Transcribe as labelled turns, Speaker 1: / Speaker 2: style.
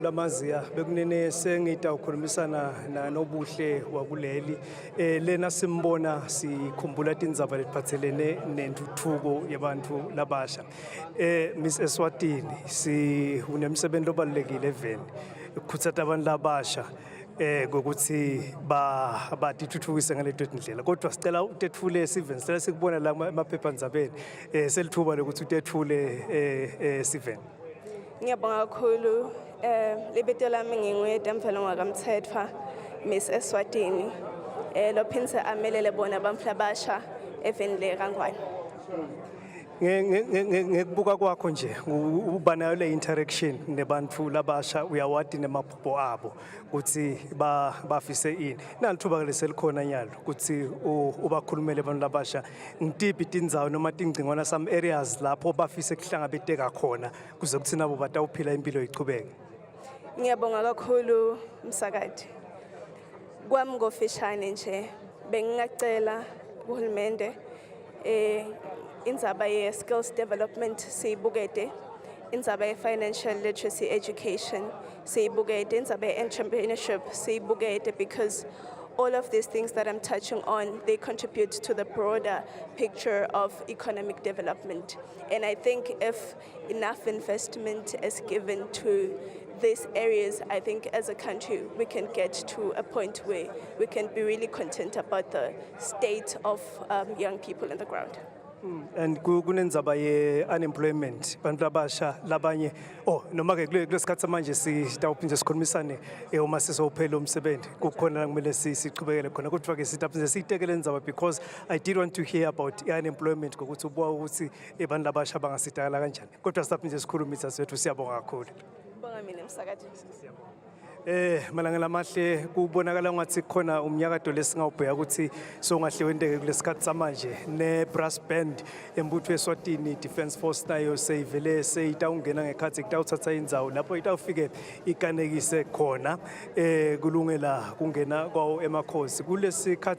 Speaker 1: Lamaziya bekunene sengitawukhulumisana nanobuhle wakuleli. Lena simbona sikhumbula tindzaba letiphatselene nentuthuko yabantu labasha. Miss Eswatini, si unemsebenzi obalulekile eveni ukukhutsata abantu labasha ukuthi ba batithuthukise ngaleto tindlela, kodwa sicela utethule siveni, sicela sikubona la emaphephandzabeni. Selithuba lokuthi utethule siveni.
Speaker 2: Ngiyabonga kakhulu. Libito lami nginguye Temvelo ngwakamthethwa, Miss Eswatini. Lophindze amelele bona bantfu labasha eveni le kaNgwane.
Speaker 1: Ngekubuka kwakho nje, uba nayo le interaction nebantu labasha, uyawati nemaphupho abo ukuthi ba bafise ini. Nalithuba ke leselikhona nyalo ukuthi ubakhulumele abantu labasha, ngitiphi tindzawo noma tingcingwana, some areas lapho bafise kuhlangabeteka khona kuze kuthi nabo batawuphila impilo ichubeke?
Speaker 2: Ngiyabonga kakhulu, msakati. Kwami ngofishane nje, bengingacela kuhulumende indzaba ye skills development siyibukete, indzaba ye financial literacy education siyibukete, indzaba ye entrepreneurship siyibukete, because all of these things that I'm touching on, they contribute to the broader picture of economic development. And I think if enough investment is given to these areas, I think as a country we can get to a point where we can be really content about the state of young people in the ground.
Speaker 1: And kunendzaba ye unemployment, bantu labasha labanye, oh, noma ke kulesikhathi manje sitawuphinde sikhulumisane uma sesowuphela umsebenzi, kukhona la kumele sichubekele khona, kodwa ke sitawuphinde siyitekele indzaba because I did want to hear about i-unemployment, ngokuthi ubuka ukuthi abantu labasha bangasidakala kanjani, kodwa sitawuphinde sikhulumise sethu. Siyabonga kakhulu.
Speaker 2: Bonga mina, msakati.
Speaker 1: Malanga lamahle, kubonakala ngathi kukhona umnyakato lesingawubheka ukuthi songahle wenteke kulesikhathi samanje ne brass band embutho weSwatini Defence Force nayo seyivele seyitawungena ngekhathi kutawuthatha indzawo lapho itawufike ikanekise khona kulungela kungena kwawo emakhosi kulesikhathi.